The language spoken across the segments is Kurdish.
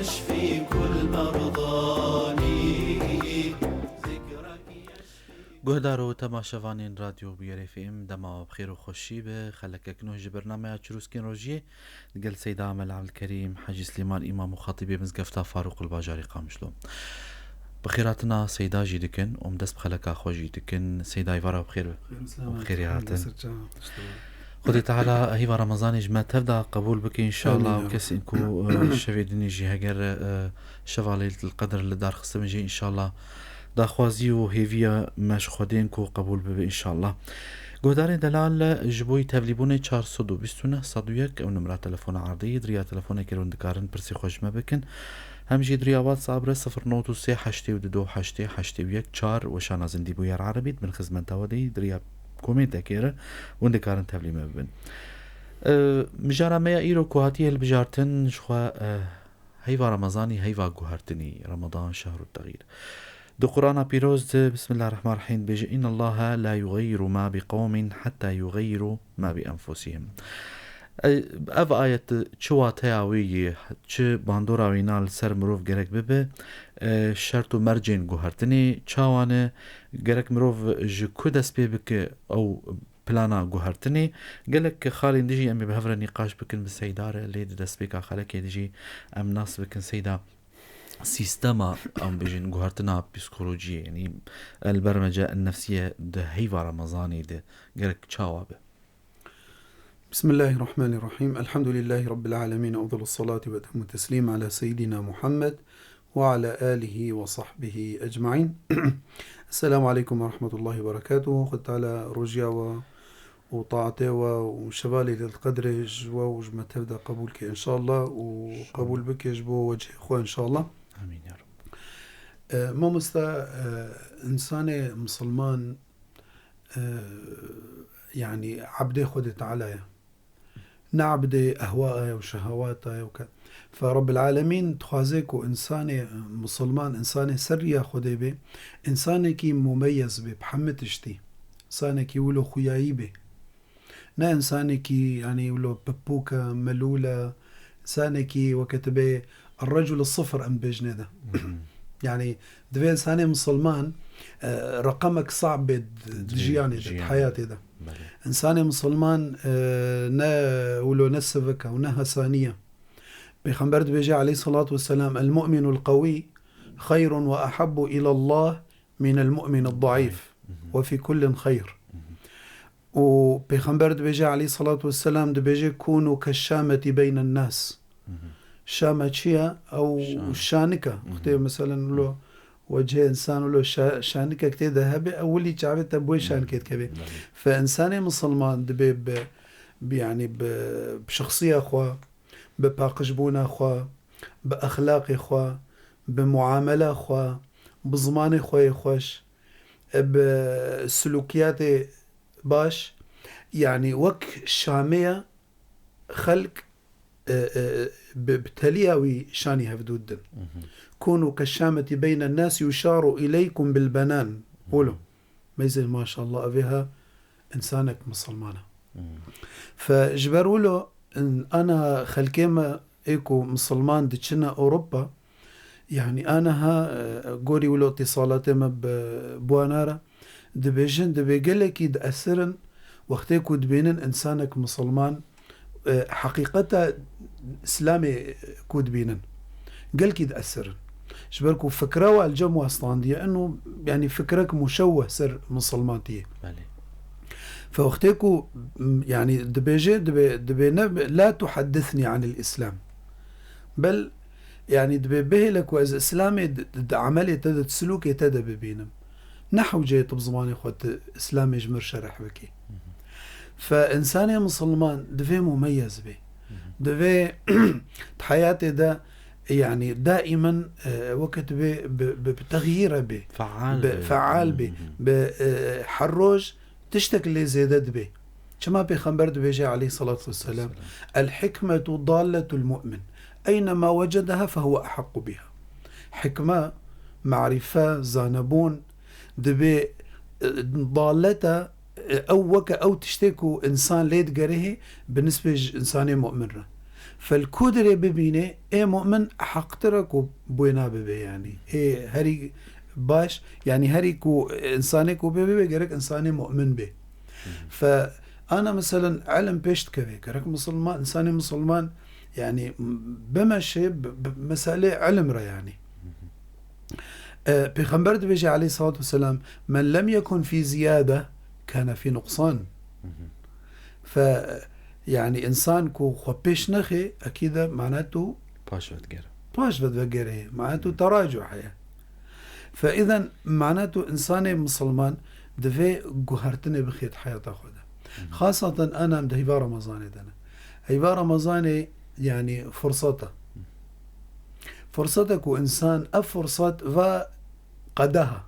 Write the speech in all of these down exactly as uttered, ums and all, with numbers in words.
يشفي كل مرضاني. ذكرك يشفي. Guhdar û temaşevanên Radyo Bûyerê F M, dema we bi xêr û xweşî be. Xelekek nû ji bernameya Çirûskên Rojiyê digel Seyda Emel Evdilkerîm, Hecî Silêman, Îmam û Xatîbê Mizgefta Farûq li bajarê Qamişlo. Bi xêr hatina Seyda jî dikin û em dest bi xeleka xwe jî dikin. Seyda, êvara bi xêr be. Xêr û selamet. Bi xêrî hatin. Ser çavan, tişt. Xwedê Teala heyva Remezanê ji me tev de qebûl bike înşallah. Amîn û ya Rab. Kesên ku, e, şevê dinê jî heger, e, şeva Leyletil Qedr li dar xistibin jî înşallah daxwazî û hêviya me ji Xwedê in ku qebûl bibe înşallah. Guhdarên delal, ji bo tevlîbûnê çar sed û bîst û neh sed û yek ew nimra telefona erdê ye, di riya telefonekê re hûn dikarin pirsê xwe ji me bikin. Hem jî di riya WhatsApp re sifir nod û sê heştê û du heştê heştê û yek çar, weşana zindî bûyer erebî, di bin xizmeta we de yî, di riya komêntekê re hûn dikarin tevlî me bibin. E, mijara me ya îro ku hatiye hilbijartin, ji xwe, e, heyva Remezanî, heyva guhertinî, Ramadan şehru teğyîr. Di Qur'ana Pîroz de, Bismillahirrahmanirrahîm, dibêje, "İnnallaha la yugayyiru ma bi qawmin hatta yugayyiru ma bi enfusihim." E, ev ayet çi wateya wê yê, çi bandora wîna li ser mirov gerek bibe, e, şert û mercên guhertinê çawa ne, gerek mirov ji ku dest pê bike ew plana guhertinê. Gelek xalên dijî em ê bi hev re nîqaş bikin bi Seyda re, lê di destpêka xelekê dijî em nas bikin Seyda, sîstema, em bijin, guhertina psîkolojiyê, yanî elbermece nefsiye di heyva Remezanê de gerek çawa be? بسم الله الرحمن الرحيم. الحمد لله رب العالمين. أفضل الصلاة وأتم التسليم على سيدنا محمد وعلى آله وصحبه أجمعين. السلام عليكم ورحمة الله وبركاته. Xwedê Teala rojiya we û taetê we û şeva Leyletil Qedrê ji we û ji me tev de qebûl ke înşallah û qebûl bike ji bo wecihê xwe înşallah. Amîn ya Rab. E, mamosta, e, însanê misilman, e, yanî ebdê Xwedê Teala ye. Ne ebdê ehwaya û şehewata ye û ke-, Fe Rabbil Alemîn dixwaze ku însanê misilman, însanê ser riya Xwedê bê, însanekî mumeyez bê bi hemî tiştî. Însanekî wilo xuyayî bê. Ne însanekî, yanî, wilo pepûk e, melûl e, însanekî weke tu bê الرجل الصفر em bêjinê de. Mhm. Yanî, divê însanê misilman, e, reqemek sab bê di, di Di jiyanê de, di jiyanê. heyatê de. Belê. Însanê misilman, e, ne wilo ne sivik e û ne hesanî ye. Pêxember dibêje aleyhissalatu vesselam, "المؤمن القوي خير وأحب إلى الله من المؤمن الضعيف، Mhm. وفي كل خير." Mhm. Û Pêxember dibêje, aleyhissalatu vesselam, dibêje, "كونوا كالشامة بين الناس." Mhm. Şame çi ye? Ew Şan. şanik e. Mhm. Wextê, meselen, wilo wecihê însan wilo şa-, şanikek tê de hebe, ew wilî çavê te bi wê Mhm. şanikê dikeve. Belê. Fe însanê misilman dibê bi, bi, yanî bi, bi şexsiya xwe, bi paqijbûna xwe, bi exlaqê xwe, bi muamela xwe, bi zimanê xwe yê xweş, bi silûkiyatê baş, yanî wek şamê ye, xelk, e, e, bi, bi teliya wî şanî hevdû didin. Mhm. "كونوا كالشامة بين الناس يشار إليكم بالبنان." Wilo. Meyzên maşallah, evê ha însanek misilman e. Mhm. Fe ji ber wilo, in-, ana xelkê me ê ku misilman diçine Ewropa, yanî aniha, e, gorî wilo îtîsalatê me bi, bi wana re, dibêjin, dibê gelekî diesirin, wextê ku dibînin însanek misilman, e, heqîqeta Îslamê ku dibînin, gelkî diesirin. Ji ber ku fikra wa li cem wa standiye, eno, yanî fikrek muşewweh ser misilmantiyê. Belê. Fe wextê ku, m, yanî dibêje, dibê, dibê ne, "لا تحدثني عن الإسلام." Bel, yanî dibê bihêle ku ez Îslamê di, di, di emelê te de, di silûkê te de bibînim. Ne hewce ye tu bi zimanê xwe tu Îslamê ji mir şereh bikî. Mhm. Fe însanê misilman divê mumeyez bê. Mhm. Divê di heyatê de, yanî, daîmen, e, weke tu bê bi, bi, bi texyîre bê. Feal Bi, bê. feal bê. Mhm. Bi, e, her roj tiştek lê zêde dibê. Çima Pêxember dibêje, aleyhissalatu vesselam, Vesselam. "الحكمة ضالة المؤمن، أينما وجدها فهو أحق بها." Hikme, marîfe, zanebûn, dibê, e, daleta, e, ew weke ew tiştê ku însan lê digerihê bi nisbê ji însanê mu'min re. Fel ku dirê bibînê, ê mu'min heqtir e ku bûyna bibe, yanî. Ê herî baş, yanî herî ku insanê ku pê bibe, gerek insanê mu'min be. Fe ana meselen ilim pêş dikeve, gerek misilman, insanê misilman, yanî, bimeşe, bi, bi, meselê ilim re, yanî. E, Pêxember dibêje aleyhissalatu vesselam, "Men lem yekun fî ziyade, kane fî nuqsan." Fe, yanî, insan ku xwe pêş nexê, ekîd e, mana tu Paş ve digere. paş ve vegere, mana tu teracu heye. Fe îzen, mana tu insanê misilman divê guhertinê bixêt heyata xwe de. Xasaten ana em di heyva Remezanê de ne. Heyva Remezanê, yanî, furset e. Furset e ku insan ev furset va qedeha.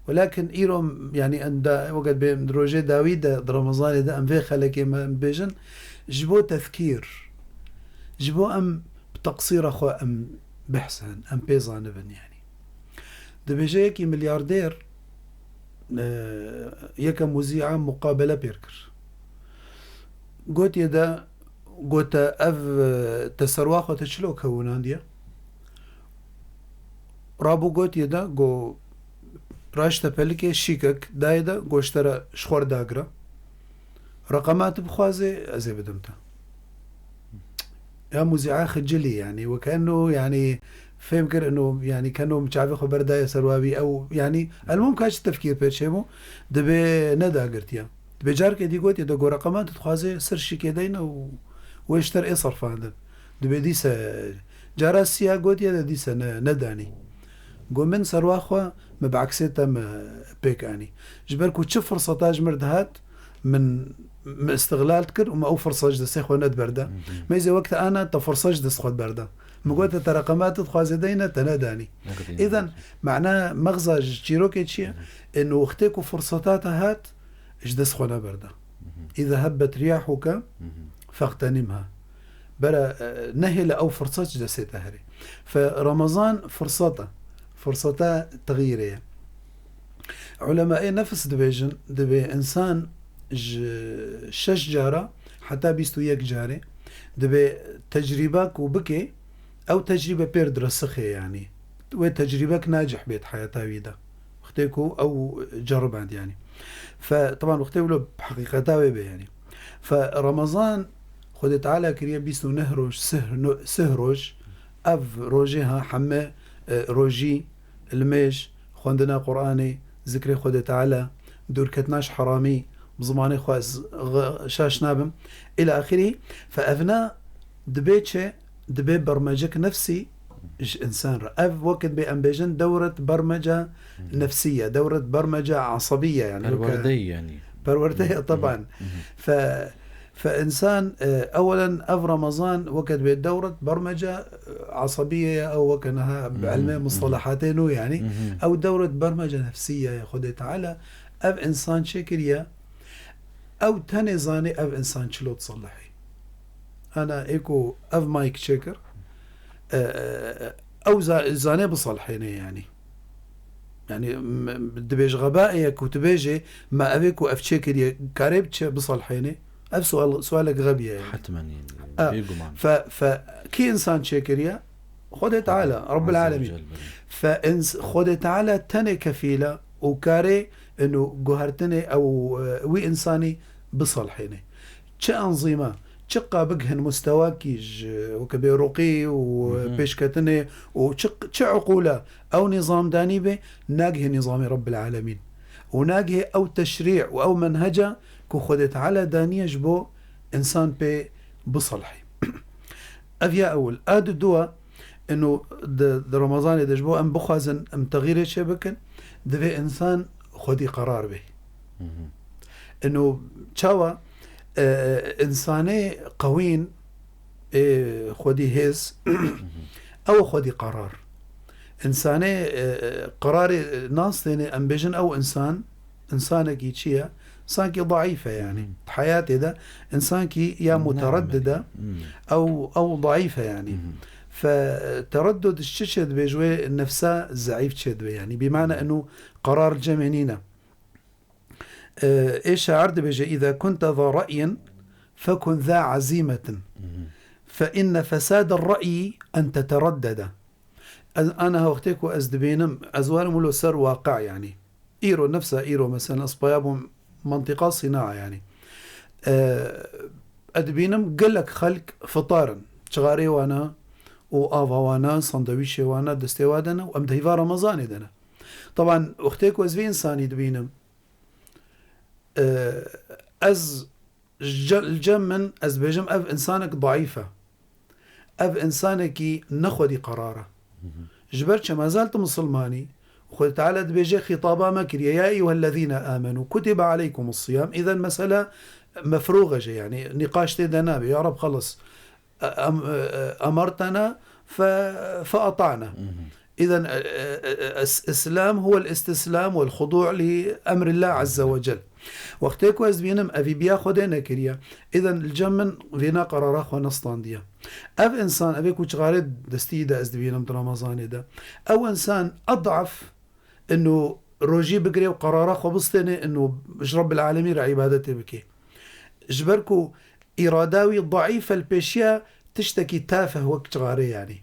Welakin îro, yanî, em da, wekî bê rojê dawî de, di Remezanê de em vê xelekê me em bêjin, ji bo tezkîr, ji bo em bi teqsîra xwe em bihsin, em pê zanibin, yanî. Dibêje yekî milyardêr, e, yeke muzîa muqabele pêr kir. Gotiye de, gote, "Ev, e, te serwa xwe te çilo kewinandiye?" Rabû gotiye de, go, raşte pelikê şîkek dayê de, go, "Ji te re ji xwe re dagire. Reqema tu bixwazê, ez ê bidim te." Ya muzîa xicilî, yanî, weke eno, yanî, fêm kir eno, yanî, keno çavê xwe berdaye serwa wî, ew, yanî, elmûm ka çi tefkîr pê çêbû, dibê nedagirtiye. Dibê carkê dî gotiye de, go, "Reqema tu dixwazê, sir şîkê deyne û wê ji te re ê serfandin." Dibê dîse cara siya gotiye de dîse ne, nedanî. Go, "Min serwa xwe, min bi eksê te min pêk anî." Ji ber ku çi firseta ji min re dihat, min, min îstixlal dikir û min ew firsa ji destê xwe nediberda. Meyzê wek te ana, te firsa ji dest xwe diberda. Min gote, "Te reqema tu dixwazê deyne, te nedanî." Îzen, mana, mexza ji çîrokê çi ye? Eno wextê ku firseta te hat, ji dest xwe neberda. "Îza hebbet riyahuke, fextenimha." Bera, e, nehêle ew firsat ji destê te herê. Fe Ramazan firsat e. Firsata texyîrê ye. Ulemayê nefs dibêjin, dibê insan ji şeş cara heta bîst û yek carê dibê tecrîba ku bike, ew tecrîbe pêr diresixê, yanî. Wê tecrîbek nacih bêt heyata wî de. Wextê ku ew ceriband, yanî. Fe, teban wextê wilo heqîqeta wê be, yanî. Fe Ramazan Xwedê Teala kiriye bîst û neh roj, sih, no-, sih roj. Ev rojê ha heme, e, rojî, limêj, xwendina Qur'anê, zikrê Xwedê Teala, dûrketina ji heramî, bi zimanê xwe ez, ğ-, şaş nabim. Îla axirî, fe evna dibê çi? Dibê bermecek nefsî ji însan re. Ev wekî dibê em bêjin dewret bermeca nefsî ye, dewret bermeca esebî ye, yanî weke Perwerdeyî yanî. Perwerde ye, teban. Fe, fe însan, e, ewelen ev Ramazan wekî dibê dewret bermeca, e, esebî ye, ew weke niha bi ilmê mustalahatê nû, yanî. Ew dewret bermeca nefsî ye, Xwedê Teala ev însan çêkiriye, ew tenê zanê ev însan çilo diselihê. Ana ê ku ev mayk çêkir, e, e, ew za-, zanê biselihênê, yanî. Yanî, m-, dibêj xebaê ye ku tu bêjê, ma ev ê ku ev çêkiriye, karê biçe biselihênê? Ev sual, sualek xebî ye, yanî. Hetmen, yanî, Ha, bêguman. Fe, fe, kî însan çêkiriye? Xwedê Teala, Rebbul Azze ve Alemîn. Celle, belê. Fe ins-, Xwedê Teala tenê kefîl e û karê ino guhertinê ew, e, wî însanî biselihênê. Çi enzîma, çi qa bigihin mustewakî ji, weke bê ruqî û pêşketinê û çi, çi uqûla ew nîzam danî bê, nagihê nîzamê Rebbul Alemîn. Û nagihê ew teşrî û ew menheca ku Xwedê Teala daniye ji bo însan pê biselihê. Ev ya ewil. A di dua, ino di, di Ramazanê de ji bo em bixwazin, em texîrê çê bikin, divê însan xwedî qerar bê. Ino çawa, e, e, însanê qewîn, ê xwedî hêz, ew xwedî qerar. Însanê, e, e, qerarê, e, nas têne, em bêjin ew însan, însanekî çi ye? Sankî daîf e, yanî. Di heyatê de însankî ya mutereddid e, ew, ew daîf e, yanî. Fe, e, tereddud ji çi çê dibe? Ji wê nefsa zeîf çê dibe, yanî. Bîmane eno qerar cemê nîne. E, ê şair dibêje, "Îza kunte za re'yin fekun za ezîmetin." فإن فساد الرأي أن تتردد. Ez, ana wextê ku ez dibînim, ez werim wilo ser waqe, yanî. Îro, nefsa îro, mesela, ez paya bûm mentiqa sînaa, yanî. E, ez dibînim gelek xelk fitar in. Çixarê wana û ava wana, sandewîşê wana, destê wa de ne û em di heyva Remezanê de ne. Taban, wextê ku ez vî însanî dibînim, e, ez ce-, li cem min, ez dibêjim, ev însanek daîf e. Ev însanekî ne xwedî qerar e. Ji ber çi? Mezal tu misilmanî, Xwedê Teala dibêje, xîtaba me kiriye, "Ya eyyuhellezîne âmenû, kutibe aleykumus siyam." Îden mesela mefrûx e jê, yanî nîqaş tê de nabe. Ya Reb, xelas, em-, emertena fe-, feata'na. Îden, e, e, e, es-, islam huwel istislam wel xudu' li emrillah azze ve cel. Wextê ku ez dibînim evî biya Xwedê nekiriye, îden li cem min vêna qerara xwe nestandiye. Ev însan, evê ku çixarê destî de ez dibînim di Remezanê de, ew însan ed'af inu rojî bigirê û qerara xwe bistênê inu ji Rabbil Alemîn re îbadetê bike. Ji ber ku îrada wî daîf e, li pêşiya tiştekî tafeh wek çixarê, yanî.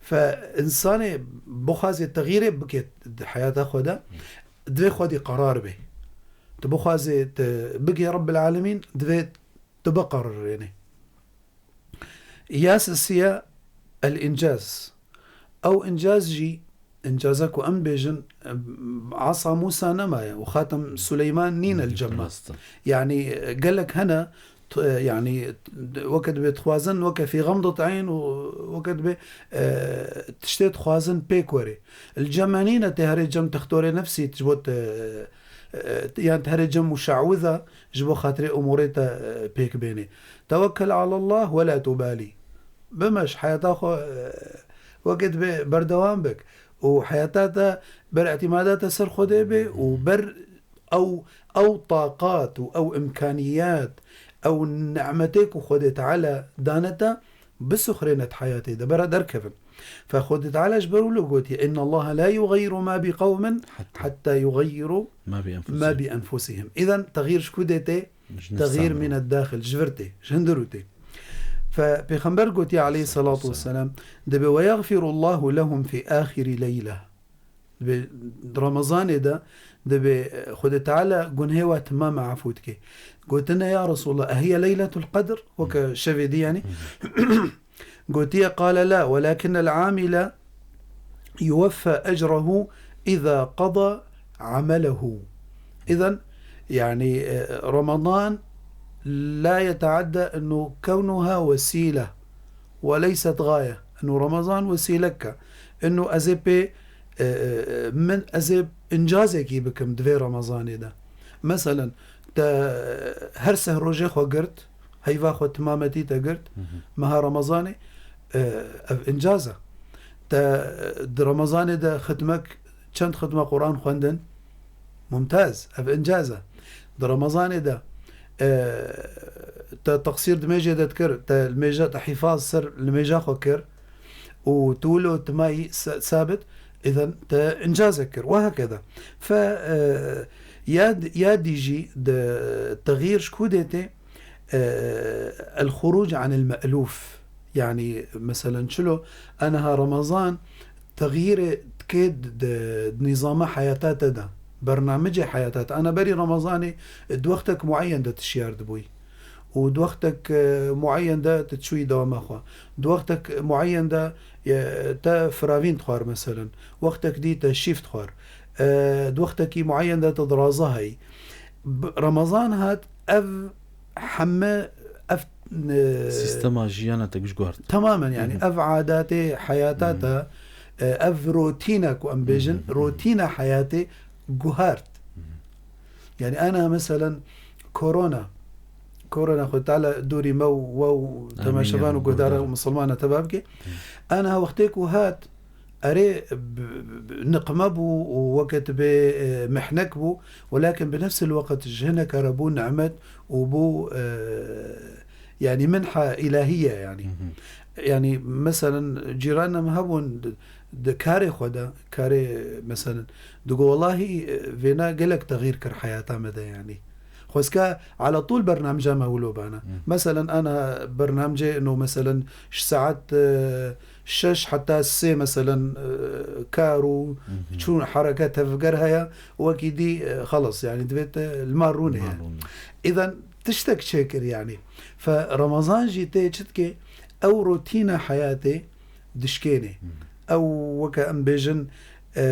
Fe însanê bixwazê texîrê bike di heyata xwe de, divê xwedî qerar bê. Tu bixwazê tu bigê Rabbil Alemîn, divê tu biqerirênê. Ya sisiye el-încaz. Ew încaz jî, încaza ku em bêjin, asa Mûsa nemaye û Xatem Suleyman nîne li cem me. Rast e. Yanî, gelek hene, t-, yanî, weke dibê dixwazin, weke fî xemdet eyn û weke dibê, e, tiştê dixwazin pêk werê. Li cem me nîne tê herê cem textorê nefsî, ji bo te, e, yan tê herê cem muşawiza, ji bo xatirê umûrê te, e, pêk bênê. Tewekkel alallah we la tubalî. Bimeş, heyata xwe, e, weke dibê berdewam bik. Û heyata te ber îtîmada te ser Xwedê bê û ber ew, ew taqat û ew imkaniyat, ew nimetê ku Xwedê Teala dane te, bisuxrêne di heyatê de, bera derkevin. Fe Xwedê Teala ji ber wilo gotiye, "Inna Allaha la yughayyiru ma bi qawmin hatta yughayyiru ma bi enfusihim." Îden texîr ji ku dê tê? Ji nefsa min. Texîr mîne daxil, ji vir tê, ji hundirû tê. Fe Pêxember gotiye aleyhissalatu vesselam, dibê, "Ve yagfirullahu lehum fi ahiri leyla." Dibê di Remezanê de, dibê, e, Xwedê Teala gunhê we timam e, efû dike. Gotine, "Ya Resulallah, ehiye leyletul qedr?" Weke şevê dî, yanî. Gotiye, "Qale la, welakinnel amile yuweffa ecrehu iza qada amelehu." Îden, yanî, e, Remezan la yeteadda inu kewnuha wesîle we leyset gaye. Inu Remezan wesîlek e. Inu ez ê pê, e, e, min, ez ê încazekî bikim di vê Remezanê de. Meselen, te her seh rojê xwe girt, heyva xwe timametî te girt, meha Remezanê, e, ev încaz e. Te, e, di Remezanê de xidmek, çend xidme Quran xwendin, mumtaz, ev încaz e. Di Remezanê de, e, te teqsîr di mêjê de dikir, te li mêja, te hîfaz ser li mêja xwe kir û tu wilo timayî sa-, sabit, îden te încazek kir. Wehekeda. Fe, e, ya, ya dî jî di texîr ji ku dê tê, e, el-xuruc anil me'lûf. Yanî, meselen, çilo, aniha Remezan texîrê dike di, di, di nîzama heyata te de, bernamicê heyata te. Ana berî Remezanê, e, di wextek mueyen de tu şiyar dibûyî. Û di wextek, e, mueyen de tu çûyî dewama xwe. Di wextek mueyen de, e, te firavîn dixwar, meselen. Wextek dî te şîf dixwar. E, di wextekî mueyen de te diraza heyî. B-, Remezan hat, ev heme, ev, e, sîstema jiyana te giş guhart. Temamen, yanî, ev adatê heyata te, e, ev rotîna ku em bêjin, rotîna heyatê guhart. Yanî, ana, meselen, korona, korona, Xwedê Teala dûrî me û we û temaşevan û guhdara û misilmana teva bike. Ana wextê ku hat, erê, b-, b-, b-, niqme bû û weke tu bê, e, mihnek bû, welakin bi nefsil weqt ji hineke re bû nimet û bû, e, yanî minha îlahî ye, yanî. Yanî, meselen, cîranê me hebûn di, di karê xwe de, karê, meselen, digo, "Welahî, e, vêna gelek texîr kir heyata me de, yanî." Xwezka ala tûl bernamca me wilo bana. Meselen, ana bernamcê ino, meselen, ji saet, e, şeş heta sê, meselen, e, kar û çûn hereke tevger heye, wekî dî, e, xelas, yani, divê te li mar rûnê ye. Îden tiştek çêkir, yani. Fe Remezan jî tê çi dike, ew rutîna heyatê dişkênê. Ew, weke em bêjin, e,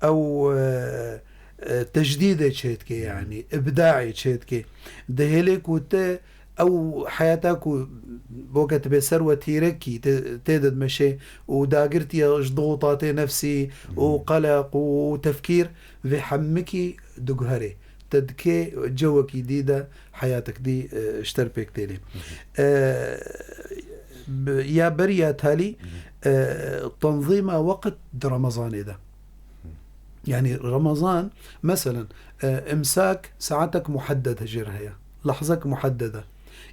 ew, e, e, tecdîdê çêdike, yani, îbdaê çêdike. Dihêlê ku te ew heyata ku weke tu bê ser we tîrekî, te, tê de dimeşê û dagirtiye ji dixutatê nefsî û qeleq û tefkîr, vê hemikî diguherê. Te dikê cewekî dî de heyatek dî, e, ji te re pêk têlê. E, bi-, ya berî ya talî, e, tenzîma weqt di Remezanê de. Yani Remezan, meselen, e, imsak saatek muhedded jê re heye. Lehzek muheddede.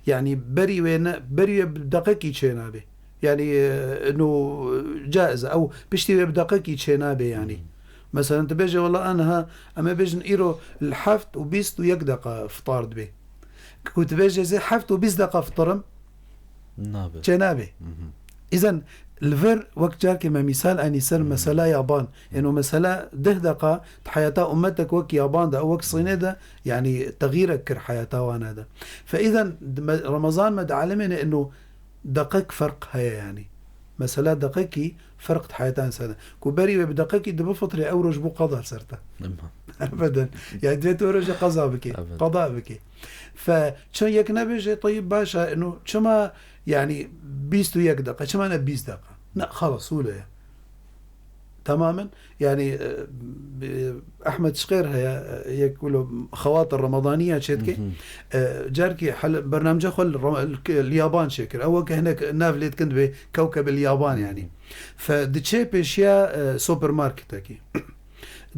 Yani berî wê ne, berî wê bi deqekî çênabe. Yani, e, ino caiz e. Ew piştî wê bi deqekî çênabe yani. Meselen, tu bêje, "Wela aniha, em ê bêjin îro li heft û bîst û yek deqa fitar dibe." Ku tu bêje, "Ez ê heft û bîst deqa fitirim", Nabe. Çênabe. Îzen li vir wek carkê me mîsal anî ser mesela yaban. Eno mesela deh deqa di heyata ummetek wek yaban de, ew wek Sînê de, yani, texîrek kir heyata wana de. Fe îzen di me-, Remezan me dialimêne eno deqek ferq heye yani. Mesela deqekî ferq di heyata însan de. Ku berî wê bi deqekî dibifitrê, ew roj bû qada ser te. Ebeden. Yani divê tu rojê qeza bikê. Evet. Qada bikê. Fe çi yek nebêje, teyib, baş e, eno çima yani bîst û yek deqa, çima ne bîst deqa? Ne, xalas, wilo ye. Tamamen, yani, e, e, Ehmed Şqêr heye, e, yek wilo xewatir Remedaniya çêdike. E, carkî hel-, bernamece xwe li Rem-, li, li yaban çêkir. Ew weke hinek nav lê dikin dibê kewkeb li yaban yani. Fe diçê pêşiya, e, supermarketekî.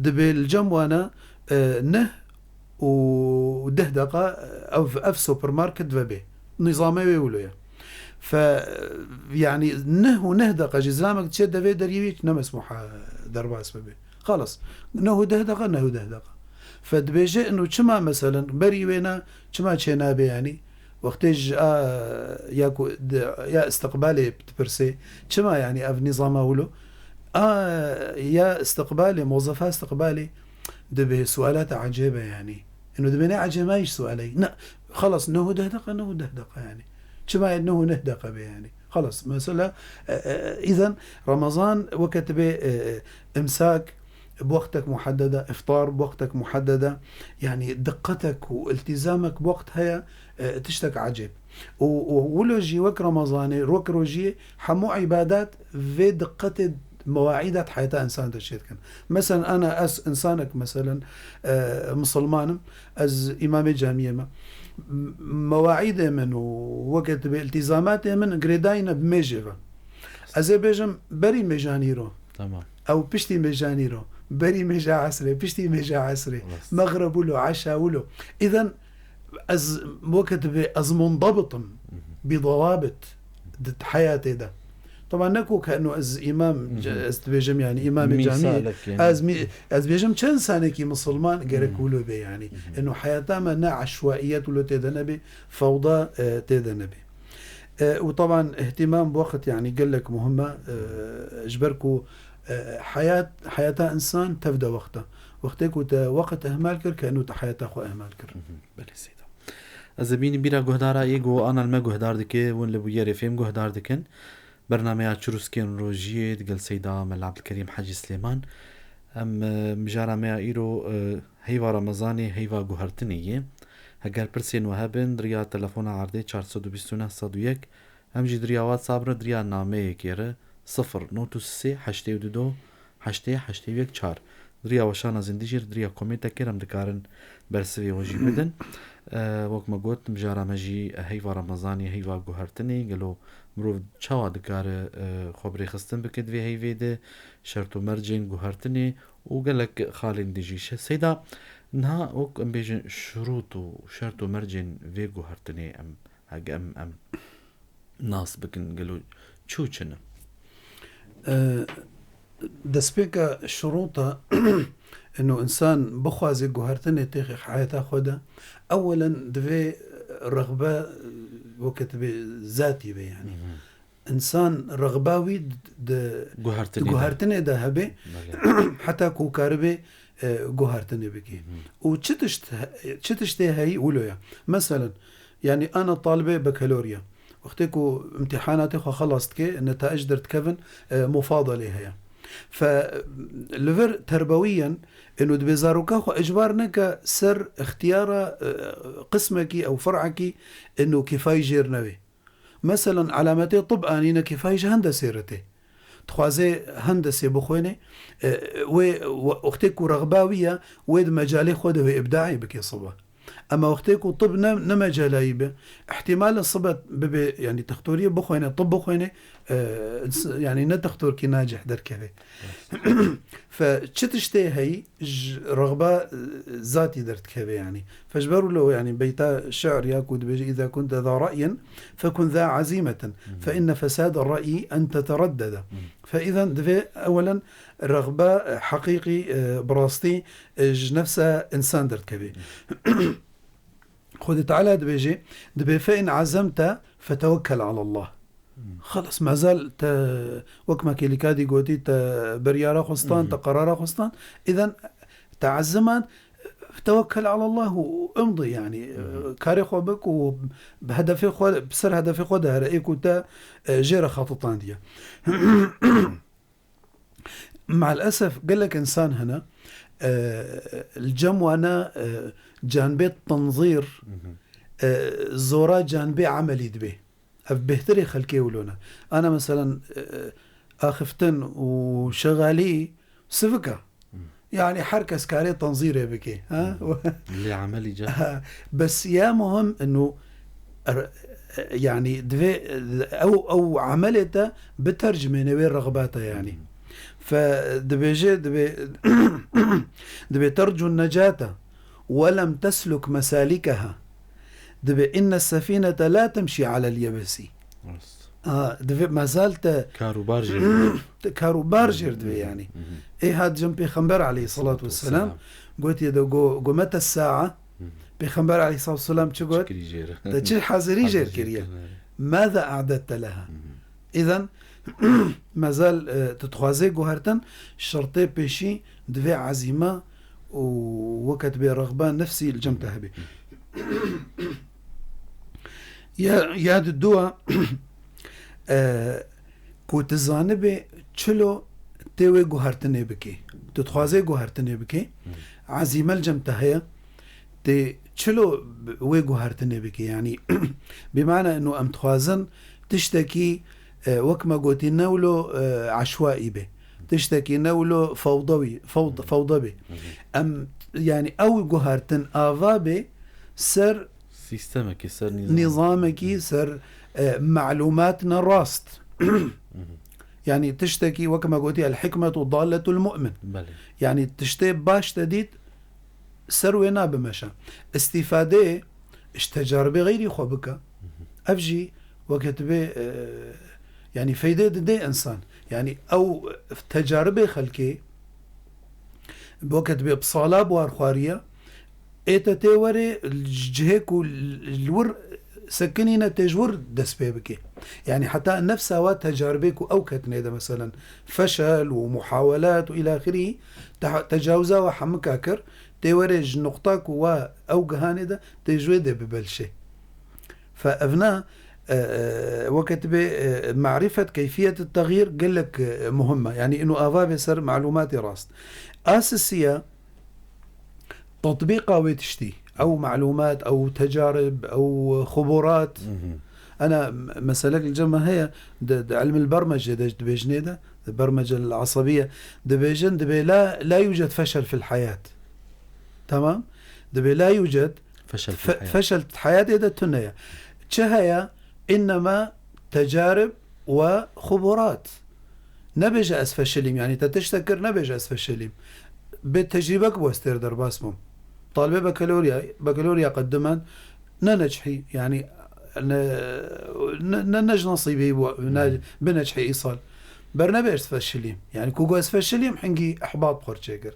Dibê li cem wana, e, neh û deh deqa ev, ev supermarket vebe. Nîzamê wê wilo ye. Fe, yani, neh û neh deqa jî zilamek diçe devê deriyê wî ne mesmûh e derbas bibe. Xalas. Neh û deh deqa, neh û deh deqa. Fe dibêje, ino çima, meselen, berî wêna çima çênabe, yani? Wextê ji a, ya ku di, ya istiqbalê dipirsê, çima, yani, ev nîzama wilo? A, ya istiqbalê, mozefa istiqbalê, Dibê sualata ecêb e, yanî. Ino dibê ne ecêb e, hiç sualeyî. Ne, xelas, neh û deh deqa, neh û deh deqa, yanî. Çima ye neh û neh deqa be, yanî? Xelas, mesela, e, e, îzen Remezan weke dibê, e, e, imsak bi wextek muheddede, iftar bi wextek muheddede, yanî diqetek û iltîzamek bi wext heye, e, tiştek ecêb. Û, û wilo jî wek Remezanê, wek rojiyê, hemû îbadat vê diqetê mewaîda di heyata însan de çêdikin. Meselen, ana ez însanek, meselen, e, misilman im, ez îmamê camiyê me. M-, mewaîdê min û weke dibê îltîzamatê min girêdayî ne bi mêjê ve. Ez ê bêjim berî mêjanî ro. Tamam. Ew piştî mêjanî ro. Berî mêja esrê, piştî mêja esrê. Rast. Mexrib wilo, eşa wilo. Îden ez weke dibê ez mundabit im. Bi dawabit di heyatê de. Taban ne ku ke eno ez îmam, Hı hı. ez dibêjim, yani îmamê camiyê. Mîsalek yani. Ez mî-, ez bêjim çi însanekî misilman gerek Hı hı. wilo be yani. Hı hı. Eno heyata me ne eşwaiyet wilo tê de nebe, fewda, e, tê de nebe. E, û taban îhtîmam bi wext yani gelek muhim e, e, ji ber ku, e, heyat, heyata însan tev de wext e. Wextê ku te wext ihmal kir, ke eno te heyata xwe ihmal kir. Hı hı. Belê Seyda. Ez ê bînî bîra guhdara ê ku ana li me guhdar dike, hûn li bûyerê fêm guhdar dikin. Bernameya Çirûskên Rojiyê digel Seyda Mela Ebdilkerîm Hecî Silêman. Em, e, mijara me ya îro, e, heyva Remezanê, heyva guhertinê ye. Heger pirsên we hebin, di riya telefona erdê çar sed û bîst û neh sed û yek, em jî di riya WhatsApp re, di riya nameyekê re, sifir nod û sê heştê û du heştê heştê û yek çar. Di riya weşana zindî jî, di riya komêntekê re em dikarin bersivê we jî bidin. E, wek me got, mijara me jî heyva Remezanê, heyva guhertinê, gelo mirov çawa dikare, e, xwe bi rêxistin bike di vê heyvê de, şert û mercên guhertinê û gelek xalên dî jî. Şe-, Seyda, niha wek em bêjin şurût û şert û mercên vê guhertinê em, hege em, em nas bikin, gelo çi û çi ne? E, Destpêka şurûta ino însan bixwaze guhertinê têxê heyata xwe de, ewelen divê rexbe weke tibê zatî be, yanî. Însan rexba wî di, di, di Guhertinê de. guhertinê de hebe, Belê. heta ku karibê, e, guhertinê bike. Û çi tişt he-, çi tiştê heyî wilo ye? Meselen, yanî ana talibê bakalorya. Wextê ku imtîhanatê xwe xelas dike, netaic derdikevin, e, mufadalê heye. Fe, li vir terbewiyen, ino dibê zaroka xwe icbar neke ser ixtiyara, e, qismekî ew fir'ekî, ino kifayî jêr newê. Meselen, alametê tib anîne kifayî ji hendesê re tê. Dixwaze hendesê bixwêne, e, wê, we-, wextê ku rexba wî ye, wê di mecalê xwe de wê îbdaî bike sibe. Ema wextê ku tib ne, ne mecala wî be, îhtîmal e sibe bibe, yanî textoriyê bixwêne, tib bixwêne, e, s-, yanî ne textorkî nacih derkeve. Fe çi tiştê heyî ji rexba, e, zatî derdikeve, yanî. Fe ji ber wilo, yanî beyta şi'rî ya ku dibêje: "Îza kunte za ra'yin fekun za azîmetin, fe inne fesade ra'yi en tetereddede." Fe îzen divê ewelen rexba, e, heqîqî, e, bi rastî, e, ji nefsa însan derdikevê. Xwedê Teala dibêje, dibê: "Fe in azemte fetewekkel alallah." Xelas, mezal te, wek me kêlîka dî gotî, te biryara xwe stan, te qerara xwe stan. Îden te eziman, tewekkel alallah û imdi, yanî, karê xwe bik û bi hedefê xwe, bi ser hedefê xwe de here, ê ku te, e, jê re xetitandiye. Me'el esef, gelek însan hene, e, li cem wan e, canbê tenzîr, e, zora canbê emelî dibe. Ev bêhtirê xelkê wilo ne. Ana meselen, e, e, axiftin û şexalî sivik e. Yanî her kes karê tenzîrê bike, ha? Lê emelî ca. Ha, bes ya muhim ino er-, yanî divê ew, ew emelê te bitercimêne wê rexbata, yanî. Fe dibêje, dibê, dibê tercu necate we lem tesluk mesalikeha. Dibê inne sefînete la temşî alel yebesî. Rast. Ha, divê mezal te Kar û bar jê. Te kar û bar jêr divê, yanî. Ê hat cem Pêxember aleyhissalatu vesselam, Vesselam. Gotiye de go, go mete sa'a? Pêxember aleyhissalatu vesselam çi got? Çi kirî jêr? Te çi hazirî jêr kiriye? Maza a'dette leha? Îden mezal, e, tu dixwazê guhertin, şertê pêşî divê ezîme û weke dibê rexba nefsî li cem te hebe. Ya, ya di dua, e, ku tu zanibê çilo tê wê guhertinê bikê. Tu dixwazê guhertinê bikê, ezîme li cem te heye, tê çilo wê guhertinê bikê. Yanî, bi mana ino em dixwazin tiştekî, e, wek me gotî, ne wilo, e, eşwaî be. Tiştekî ne wilo fewdewî, fewd-, fewde be. Em, yanî ew guhertin ava be ser Sîstemekî, ser nîzam. nîzamekî, ser, e, malûmat ne rast. Yanî tiştekî, wek me gotî, el hikmetu dalletul mu'min. Belê. Yanî tiştê baş te dît, ser wê nabimeşe. Îstîfadeyê ji tecaribê xeyrî xwe bike. Ev jî weke dibê, e, yanî feyde dide însan. Yanî ew tecaribê xelkê, weke dibê bi sala bi war xwariye, ê te tê werê ji cihê ku li wir sekinîne tê ji wir dest pê bike. Yanî heta nefsa wa tecaribê ku ew ketine de, meselen, feşel û muhawelat û îlâxirî, te-, tecawiza wa hemika kir, tê werê ji nuqta ku wa ew gihanê de, tê ji wê dê bibelşê. Fe evna, e, e, weke tibê, e, marîfet, keyfiyet, texyîr gelek, e, muhim e. Yanî ino ava bê ser malûmatê rast. A sisiya tatbîqa wê tiştî. Ew malûmat, ew tecarib, ew xuburat. Ana m-, meselek li cem me heye, di, di ilmil bermecê de, dibêjinê de, di bermecel asabiye, dibêjin, dibê la, la yuced feşel fil hayat. Tamam? Dibê la yuced Feşel fil fe-, hayat. Feşel di heyatê de tune ye. Çi heye? Înnema tecarib we xuburat. Nebêje ez feşilîm, yanî te tiştek kir, nebêje ez feşilîm. Bê tecrîbek bo ez têr derbas bûm. Talibê bakalorya, bakalorya qedimen ne neçhî, yanî ne, ne, ne, ne ji nasîbê bû, ne, Hmm. bi neçhî îsal. Bernebe ez feşilîm. Yani ku got ez feşilîm, hingî ihbat xwe çêkir.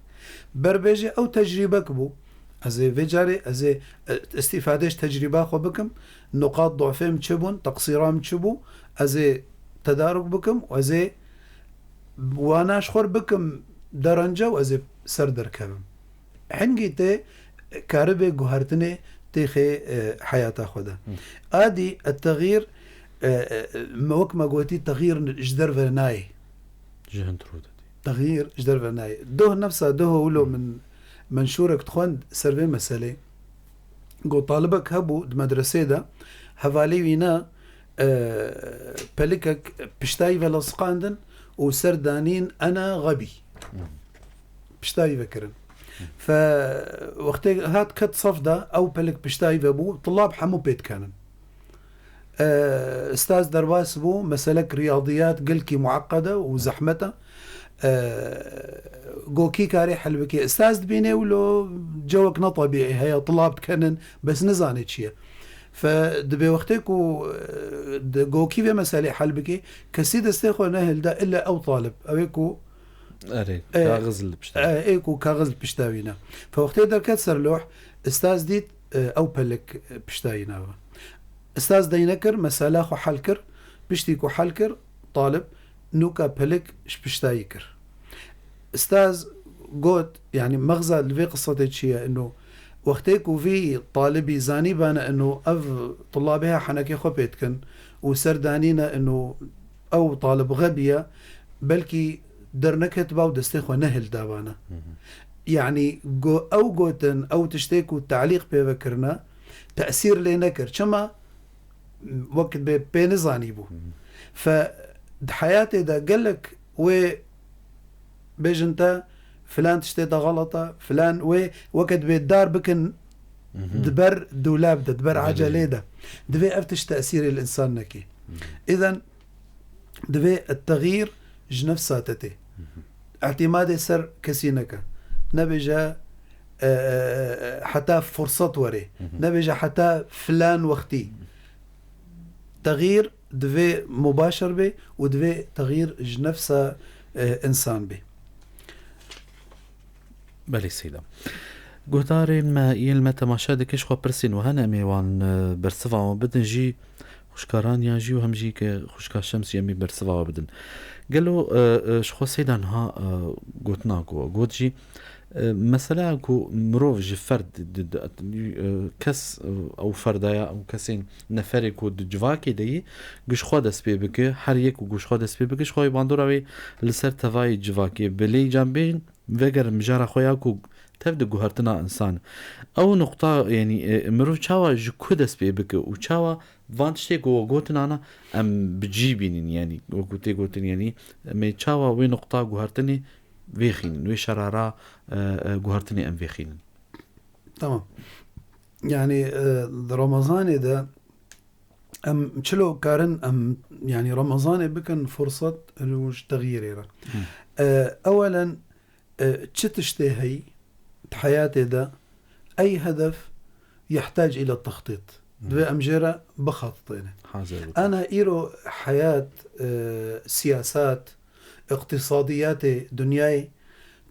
Berbêje ew tecrîbek bû. Ez ê vê carê, ez ê, e, îstîfade ji tecrîba xwe bikim. Nuqat du'fê min çi bûn, teqsîra min çi bû, ez ê tedaruk bikim û ez ê wana ji xwe bikim derence û ez ê ser derkevim. Hingî tê karibê guhertinê têxê, e, heyata xwe de. Adî, e, texîr, e, e, me wek me gotî, texîr ji derve nayê. Ji hin rû de tê. Texîr ji derve nayê. Doh nefsa doh wilo min menşûrek dixwend ser vê meselê. Got, talibek hebû di medresê de, hevalê wî ne, e, pelikek piştayî ve lasiqandin û ser danîn "ena xebî". Piştayî ve kirin. Fe wextê hat ket sef de, ew pelik piştayî ve bû, tulab hemû pê dikenin. E, Ustaz derbas bû, meselek riyadiyat gelkî mueqqede û zehmet e. E, Go kî karê hel bike? Ustaz dibîne wilo cewek ne tebîî heye, tulab dikenin, bes nizane çi ye. Fe dibê wextê ku, e, di go kî vê meselê hel bike, kesî destê xwe nehilda, illa ew talib, ew ê ku Erê, e, kaxiz li pişta. E, ê ku kaxiz li pişta wî ne. Fe wextê derket ser loh, Ustaz dît, e, ew pelik, e, pişta wî ne ve. Ustaz dey nekir, mesela xwe hel kir, piştî ku hel kir, talib nûka pelik ji pişta wî kir. Ustaz got, yani mexza li vê qissetê çi ye? Ino wextê ku vî talibî zanîbane ino ev tulabê he henekê xwe pê dikin û ser danîne ino ew talib xebî ye, belkî derneketiba û destê xwe nehildabane. Hı hı. Yani go-, ew gotin, ew tiştê ku talîq pê ve kirine, tesîr lê nekir. Çima? Wek bê pê nizanîbû. Hı hı. Fe di heyatê de gelek wê bêjin te filan tiştê de xelet e, filan wê weke dibê dar bikin Hı hı. di ber dûlab de, di ber Belê. ecelê de. Divê ev tişt tesîrê li însan nekê. Hı hı. Îden divê texîr ji nefsa te tê. Hı hı. Îtîmadê ser kesî neke. Nebêje, e, e, e, heta fursat were. Hı hı. Nebêje heta filan wextî. Texîr divê mubaşir bê û divê texîr ji nefsa, e, însan bê. Belê seyda. Guhdarên me yên li me temaşe dike, ji xwe pirsên we hene, em ê wan, e, bersiva wan bidin jî, xwişka Raniya jî û hem jî ke xwişka Şemsî em ê bersiva we bidin. Gelo, e, e, ji xwe seyda niha, e, gotina ku we got jî, e, mesela ku mirov ji ferd di, di, di, e, kes, e, ew ferdaya, ew kesên neferê ku di civakê de yî, giş xwe dest pê bike, her yek û giş xwe dest pê bike, ji xwe bandora wê li ser tevayê civakê bi lê can bên, veger mijara xwe ya ku tev di guhertina însan. Ew nuqta, yanî, e, mirov çawa ji ku dest pê bike û çawa van tiştê ku we gotin ana em bi cî bînin, yanî, wekû tê gotin, yanî, em ê çawa wê nuqta guhertinê vêxînin, wê şerara, e, e, guhertinê em vêxînin? Tamam. Yani, e, di Remezanê de em çilo karin em, yani, Remezanê bikin furset û ji texyîrê re. Hı. E, ewelen, e, çi tiştê heyî di heyatê de, ey hedef yehtac île textît. Hı. Divê em jê re bixatitêne. Hazir bikin. Ana îro heyat, e, siyasat, iqtîsadiyatê dinyayê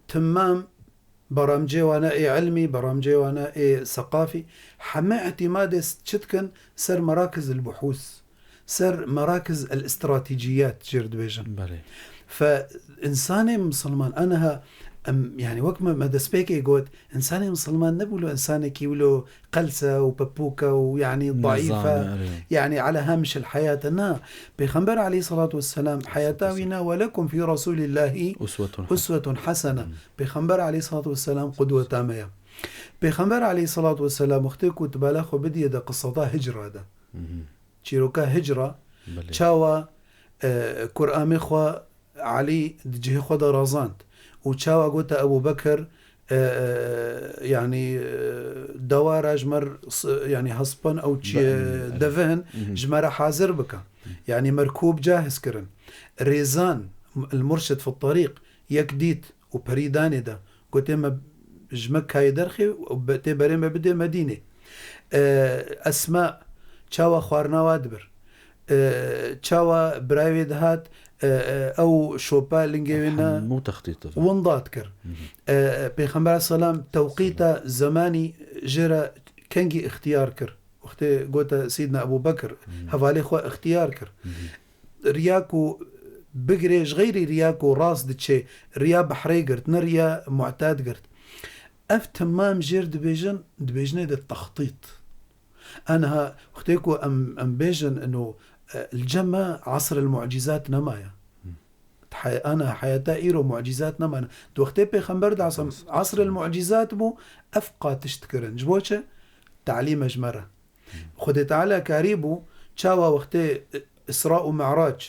temam Beramcê wane ê ilmî, beramcê wane ê seqafî, heme îtîmadê s-, çi dikin ser merakiz el buhûs, ser merakiz el îstratîciyat jê re dibêjin. Belê. Fe însanê misilman, aniha em, yani wek me, me destpêkê got, însanê misilman ne wilo însanekî wilo qelse û pepûke û yani daîfe, Nezane, erê. Yani ala hamiş el heyate. Na, Pêxember aleyhissalatu vesselam heyata wî ne, "Ve lekum fî Resûlillahî Uswetun hasene." Uswetun hasene. Hmm. Pêxember aleyhissalatu vesselam qudweta me ye. Pêxember aleyhissalatu vesselam wextê ku tu bala xwe bidiye de qiseta hicra de. Mhm. Çîroka hicra, Belê. Çawa, e, Kur'anê xwe Elî di cihê xwe de razand û çawa gote Ebû Bekir, e, e, yanî, e, dewara ji me r-, s-, yanî hespin ew çi, Be-, e, devin Mhm. ji me re hazir bike. Yanî merkûb cahiz kirin. Rêzan, el-murşid fi terîq, yek dît û perî danê de. Gotê me ji me kayê derxê û be-, tê berê me bidê Medînê. E, Esma çawa xwarina wa dibir. E, çawa birayê wê dihat, e, e, ew şopa lingê wê ne Hemû textît dibin. Winda dikir. E, e, Pêxember selam tewqîta zemanî jê re kengî ixtiyar kir. Wextê gote Sîdna Ebû Bekir, hevalê xwe ixtiyar kir. Riya ku bigirê ji xeyrî riya ku rast diçê, riya behrê girt, ne riya mu'ted girt. Ev temam jêr dibêjin, dibêjinê de textît. Aniha wextê ku em, em bêjin ino, e, li cem me asr el mu'cizat nemaye. Di hay-, ana heyata îro mu'cizat nemane. Di wextê Pêxember de asam asr el mu'cizat bû, ev qatiş dikirin. Ji bo çi? Talîm e ji me re. Xwedê Teala karî bû, çawa wextê Îsra û Mi'rac,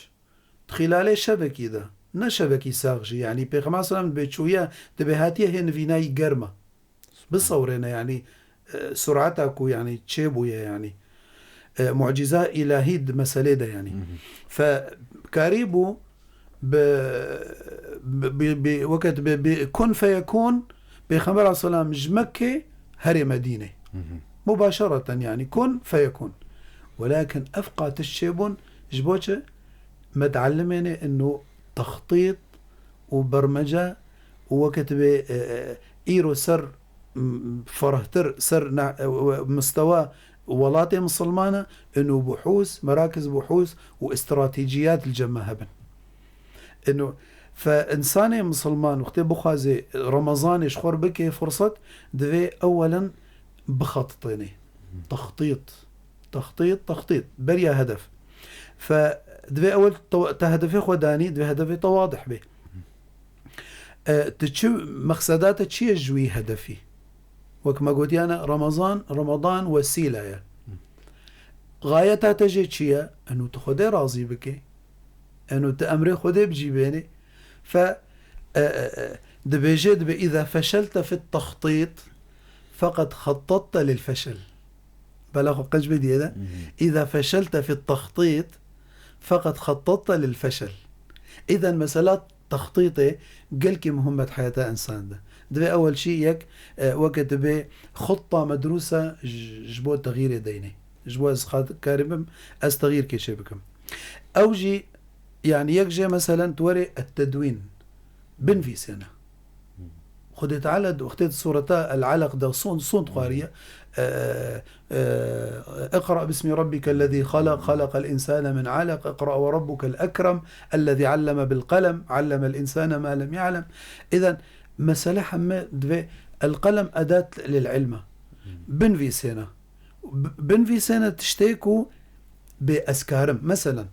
di xîlalê şevekî de, ne şevekî sax jî, yanî Pêxember selam dibê çûye, dibê hatiye hê nivînayî germ e. Bisewrêne, yanî, e, sureta ku, yanî, çêbûye, yanî. E, mucîza îlahî di meselê de, yanî. Fe karî bû bi, bi, bi, bi, weke dibê bi kun feyekun, Pêxember aleyhisselam ji Mekkê herê Medînê. Mubaşereten, yanî, kun feyekun. Welakin ev qatiş çêbûn, ji bo çi? Me diellimêne ino textît û bermece û weke dibê, e, e, îro ser, m, ferehtir, ser na-, e, e, mistewa welatê misilmane, ino buhûs, merakiz buhûs û îstratejiyat li cem me hebin. Ino, fe însanê misilman wextê bixwaze Remezanê ji xwe re bike firset, divê ewelen bixetitêne. Textît. Textît, textît. Beriya hedef. Fe divê ewel te, te hedefê xwe danî, divê hedefê te wadih bê. E, tu çi, mexseda te çi ye ji wî hedefî? Wek me gotiyane, Remezan, Remadan wesîle ye. Gayeta te jê çi ye? Eno tu Xwedê razî bike. Eno tu emrê Xwedê bi cî bênî. Fe, e, e, e, dibêje, dibe, "Îza feşelte fit textît, feqed xettette lil feşel." Bela xwe qenc bê diye de. Hı hı. "Îza feşelte fit textît, feqed xettette lil feşel." Îzen mesela textîtê gelkî muhim e di heyata însan de. Divê ewel şî yek, e, weke dibê xutta medrûsa ji, ji bo texîrê deynê. Ji bo ez xat-, karî bim, ez texîrkê çê bikim. Ew jî, yanî yek jê meselen tu werê et-tedwîn, binvîsêne. Xwedê Teala di wextê di sureta El-Alaq de sûnd, sûnd xwariye, e, e, "Iqra bismi rabbikellezî xalaq, xalaqel însane min alaq, iqra ve rabbukel ekrem, ellezî alleme bil qelem, allemel însane ma lem ya'lem." Îzen mesele heme divê el-qelem edat lil ilme. Binvîsêne. B-, binvîsêne tiştê ku bê ez karim. Meselen,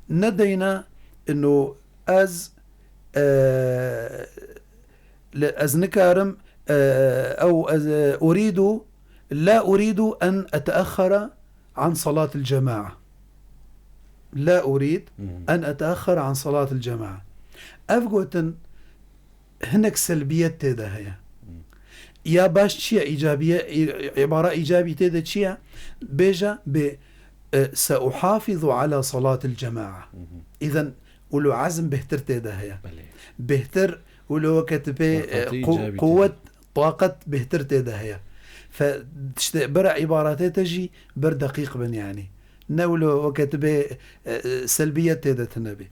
nedeyne ino ez, e, li, ez nikarim, e, ew ez, e, urîdu, la urîdu en eteexxera an salatil cema'a. La urîd Hı hı. en eteexxera an salatil cema'a. Ev gotin hinek selbiyet tê de heye. Ya baş çi ye? Îcabiye, î-, îbara îcabî tê de çi ye? Bêje bê, e, "Seuhafizu ala salatil cema'a." Hı hı. Îzen wilo ezm bêhtir tê de heye. Belê. Bêhtir wilo weke tu pê, e, Taqatî qu-, îcabî tê de. quwet, taqet bêhtir tê de heye. Fe, tiştê bira îbaratê te jî bir deqîq bin yanî. Ne wilo weke tu bê, e, e, selbiyet tê de tune bî.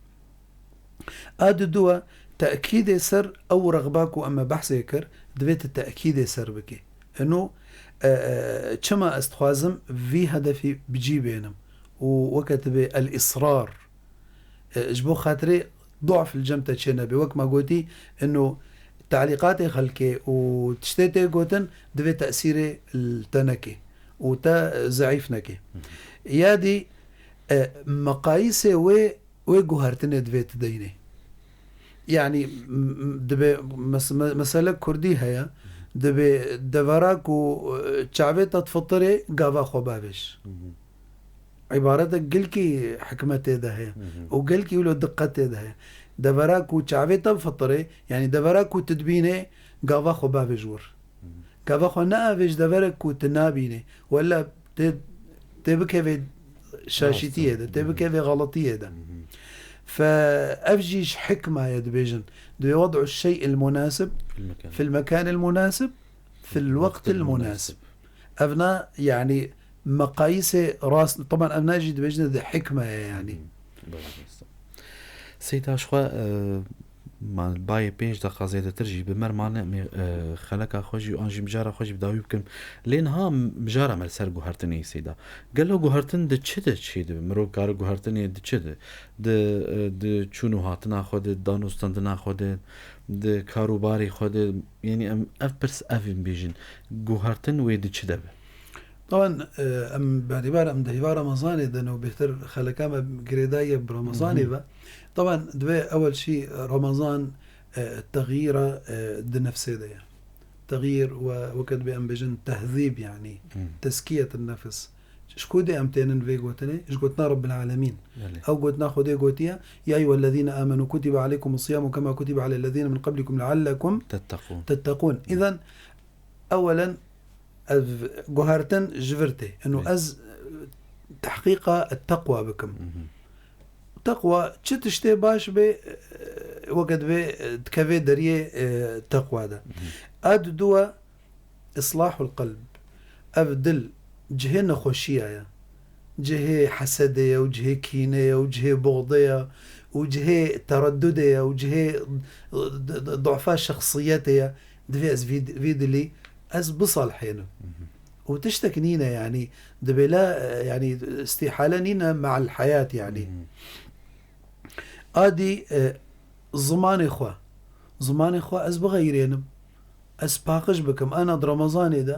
A diduwa, tekîdê ser ew rexba ku em me behsê kir, divê tu tekîdê ser bikî. Eno, e, e, çima ez dixwazim vî hedefî bi cî bênim û weke tu bê el-îsrar, e, ji bo xatirê duaf li cem te çê nebe. Wek me gotî, eno, talîqatê xelkê û tiştê tê gotin, divê tesîrê li te neke û te, e, zeîf neke. Hı hı. Ya dî, e, meqayîsê wê wê guhertinê divê tu deynê. Yanî, m-, m-, dibe mes-, me-, mesele kurdî heye, dibe devera ku, e, çavê te difitirê gava xwe bavêj. Hı hı. Îbarete gilkî hikmet tê de heye. Hı hı. Û gilkî wilo diqet tê de heye. Devera ku çavê te bifitirê, yanî devera ku tu dibînê, gava xwe bavêj wir. Hı hı. Gava xwe neavêj deverek ku tu nabînê. Wela tê, tê bikevê şaşîtiyê de, tê bikevê xeletiyê de. Hı hı. Fe ev jî ji hikma ye dibêjin. Divê wed'u şey'il munasib Fil mekan. fil mekanil munasib fil wektil munasib. Ev na, yanî, meqayîsê rast, teban ev na jî dibêjin de hikma ye, yanî. Hı hı. Belê, rast. Seyda, ji xwe, e, ma bayê pênc deqa zêdetir jî bi me re mane, em ê, e, xeleka xwe jî an jî mijara xwe jî bi dawî bikin. Lê niha mijara me li ser guhertinê, Seyda. Gelo guhertin di çi de çêdibe? Mirov kare guhertinê di çi de? Di, e, di çûn û hatina xwe de, di dan û standina xwe de, di karûbarê xwe de, yanî em ev pirs ev ê bêjin. Guhertin wê di çi de be? Taban, e, em bi îtîbar em di hêva Remezanê de ne û bêhtir xeleka me girêdaye bi Remezanê ve. Taban, divê ewel şî Remezan, e, texyîra, e, di nefsê de ye. Texyîr we weke dibê em bêjin tehzîb, yanî tezkiyet nefs. Ji ku dê em tênin vê gotinê? Ji gotina Rabbil Alemîn. Belê. Ew gotina Xwedê gotiye, "Ya eyyuhellezîne amenû kutibe aleykumus siyamu kema kutibe alellezîne min qablikum leallekum Tetteqûn. tetteqûn." Îzen, ewelen, ev guhertin ji vir tê. Ino Belê. ez, e, tehqîqa teqwa bikim. Mhm. Teqwa çi tiştê baş bê, e, weke divê, e, dikeve deriyê, e, teqwa de. Mhm. A diduwa, islahul qelb. Ev dil cihê nexweşiya ye. Cihê hesedê ye û cihê kînê ye û cihê buxdê ye û cihê tereddudê ye û cihê d-, d-, d-, dufa şexsiyetê ye. Divê ez vî, vî dilî ez bisalihênim. Mhm. Û tiştek nîne, yanî, dibê la, yanî, îstîhale nîne me'al heyat, yanî. Mhm. Adî, e, zimanê xwe. Zimanê xwe ez bixeyrênim. Ez paqij bikim. Ana di Remezanê de,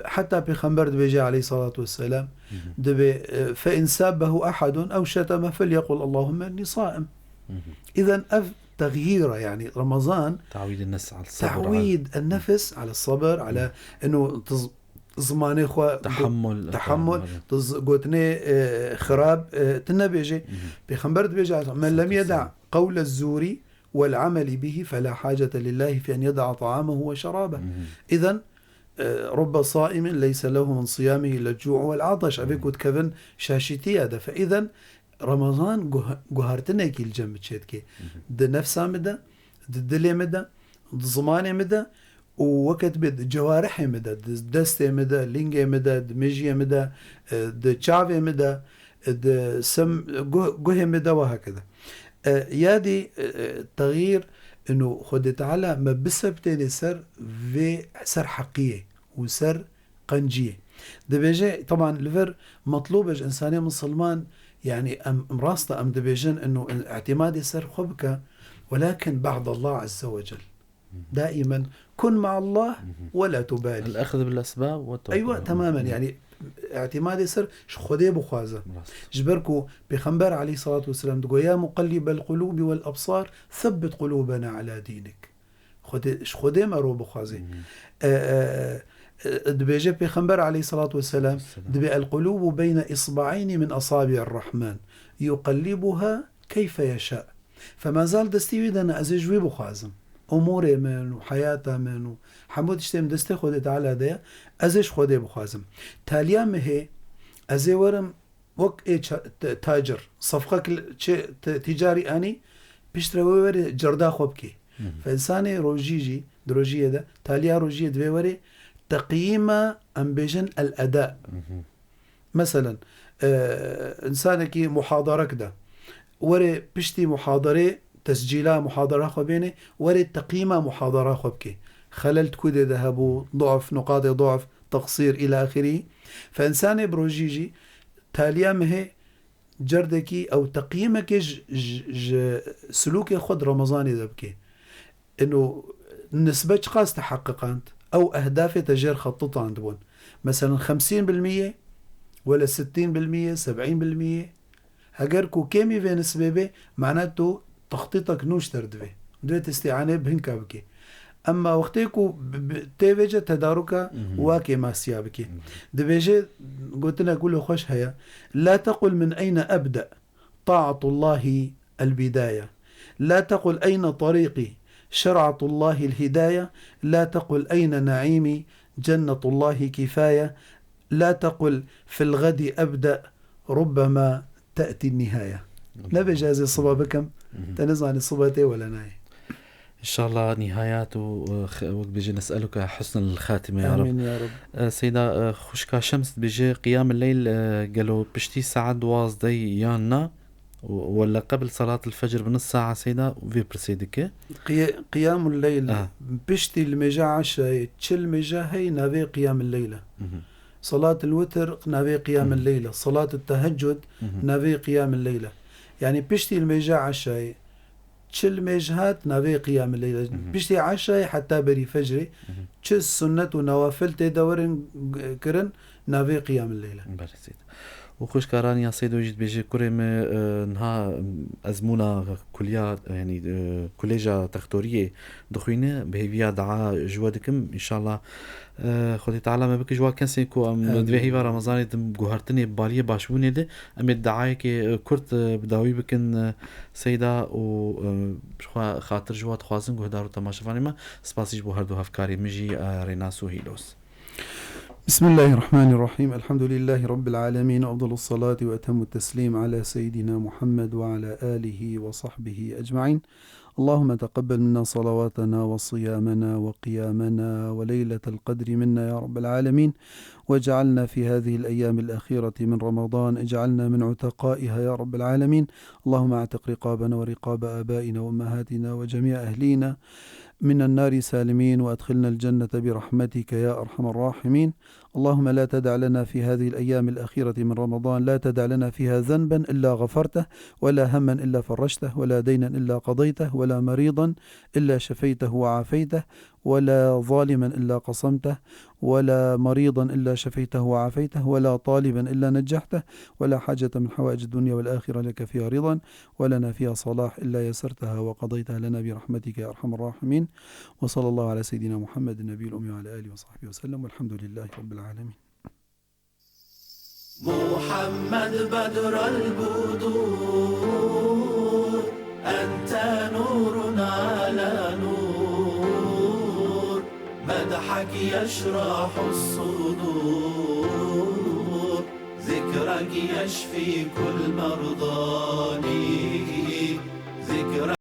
heta Pêxember dibêje aleyhissalatu vesselam, Mhm. dibê, e, "Fe in sabbehu ahadun ew şeteme felyekul Allahumme inni saim." Mhm. Îzen ev texyîr e, yanî Remezan Tawîd en-nefs al sabr al- Tawîd en-nefs ala sabr, ala Mhm. ino tiz-, zimanê xwe got-, Tehammul, tehammul, tehammul. tu z-, gotinê, e, xirab, e, tu nebêjê. Mhm. Pêxember dibêje, "Men lem yeda qewle zûrî wel ameli bihi fela hacete lillahi fi en yeda ta'amehu ve şerabeh." Mhm. Îzen, e, "Rubbe saimin leyse lehu min siyamihi illa cu'u vel ataş." Evê Mhm. ku dikevin şaşîtiya de. Fe îzen Remezan guh-, guhartinekî li cem min çêdike. Mhm. Di nefsa min de, di dilê min de, di zimanê min de û weke dibê di cewarihê min de, di destê min de, lingê min de, di mijiyê min de, e, di çavê min de, e, di sim, guh-, guhê min de we heke de. E, yadî, e, e, texyîr, ino Xwedê Teala me bisebtêne ser vê, ser heqiyê û ser qenciyê. Dibêje, teban li vir metlûb e ji însanê misilman, yanî em, em rast e, em dibêjin ino îtîmadê ser xwe bike, welakin ba'dallah azze ve cel. Daimen kun ma'allah Mhm. ve la tubali. El-ehd bil esbab ve Eywa, tewakkul. temamen, Mhm. yanî îtîmadê ser ji Xwedê bixwaze. Rast. Ji ber ku Pêxember aleyhissalatu vesselam digo, "Ya muqallibel qulubi vel absar, sebbit qulubena ala dinik." Xwedê, ji Xwedê me ro bixwazê. Mhm. E, e, e, dibêje Pêxember aleyhissalatu vesselam, Vesselam. dibê, "El qulubu beyne isba'eyni min asabi'ir rahman, yuqallibuha keyfe yeşa." Fe mezal destî wî de ne, ez ê ji wî bixwazim. Umûrê min û heyata min û hemû tiştê min destê Xwedê Teala de ye, ez ê ji Xwedê bixwazim. Taliya mihê ez ê werim, Wek ê ça-, te-, tacir, sefqek li çi te-, tîcarî anî, piştre wê werê cerda xwe bikê. Mhm. Fe însanê rojî jî, di rojiyê de, taliya rojiyê divê werê teqyîma, em bêjin el-eda. Mhm. Meselen, e, însanekî muhadarek de, werê piştî muhadarê, tescîla muhadara xwe bênê, werê teqyîma muhadara xwe bikê. Xelel di ku dê de hebû, du'f, nuqatê du'f, teqsîr, îla axirî. Fe însanê bi rojî jî, taliya mihê cerdekî ew teqyîmekê ji, ji, ji silûkê xwe di Remezanê de bike. Ino nisbe çiqas te heqiqand, ew ehdafê te jêr xetitandibûn. Meselen, xemsîn bil miyê, wele sittîn bil miyê, seb'în bil miyê. Heger ku kêmî vê nisbê bê, mana tu textîtek nû ji te re divê. Divê tu îstîanê bi hinka bikê. Emma wextê ku bi, bi, tê vêce tedaruka Mhm. wa kêmasiya bikê. Mhm. Dibêje, gotinek wilo xweş heye, "La tequl min eyne ebde, ta'atullahi el-bidaye. La tequl eyne tariqi, şer'atullahi el-hidaye. La tequl eyne naimi, cennetullahi kifaye. La tequl fil gadi ebde, rubbema te'ti nihaye." Nebêje ez ê siba bikim, Mhm. te nizanî siba tê wele nayê. Înşallah nihayat û, e, x-, wek bêje, nes'eluke husnel xatime ya Rab. Amîn ya Rab. E, Seyda, e, xwişka Şems dibêje, qiyam leyl, e, gelo piştî saet duwazdeh yan na? Wele qebl salat el-fecr bi nus sa'a seyda vê pirsê dike. Qiy- Qiyamul leyl, Ah. piştî limêja eşayê çi limêja hey navê qiyamul leyl e. Mhm. Salat el-witr navê qiyamul leyl e. Salat el-teheccud Mhm. navê qiyamul leyl e. Yani piştî limêja eşayê çi limêj hat navê qiyamul leyl e. Mhm. Piştî eşayê heta berî fecrê Mhm. çi sunnet û nawafil tê de werin g- kirin navê qiyamul leyl e. Belê seyda. Û xwişka Raniya Seydo jî dibêje kurê me, e, niha ezmûna kuliya, yanî, e, kulêja textoriyê dixwîne, bi hêviya dua ji we dikim, înşallah, e, Xwedê Teala me bike ji wa kesên ku em Amîn. di vê hêva Remezanê di guhertinê baliyê başbûnê de, em ê duayekê, e, kurt, e, bi dawî bikin, e, Seyda û, e, ji xwe xatir ji we dixwazin guhdar û temaşevanê me, spasî ji bo her du hevkarê min jî, e, Rênas û Hîlos. بسم الله الرحمن الرحيم. الحمد لله رب العالمين، وأفضل الصلاة وأتم التسليم على سيدنا محمد وعلى آله وصحبه أجمعين. اللهم تقبل منا صلواتنا وصيامنا وقيامنا وليلة القدر منا يا رب العالمين، واجعلنا في هذه الأيام الأخيرة من رمضان، اجعلنا من عتقائها يا رب العالمين. اللهم اعتق رقابنا ورقاب آبائنا وأمهاتنا وجميع أهلينا من النار سالمين، وأدخلنا الجنة برحمتك يا أرحم الراحمين. اللهم لا تدع لنا في هذه الأيام الأخيرة من رمضان، لا تدع لنا فيها ذنبا إلا غفرته، ولا هما إلا فرجته، ولا دينا إلا قضيته، ولا مريضا إلا شفيته وعافيته، ولا ظالما إلا قصمته، ولا مريضا إلا شفيته وعافيته، ولا طالبا إلا نجحته، ولا حاجة من حوائج الدنيا والآخرة لك فيها رضا، ولنا فيها صلاح إلا يسرتها وقضيتها لنا برحمتك يا أرحم الراحمين. وصلى الله على سيدنا محمد النبي الأمي وعلى آله وصحبه وسلم، والحمد لله رب العالمين. محمد بدر البدور، أنت نور على نور، مدحك يشرح الصدور، ذكرك يشفي كل مرضى.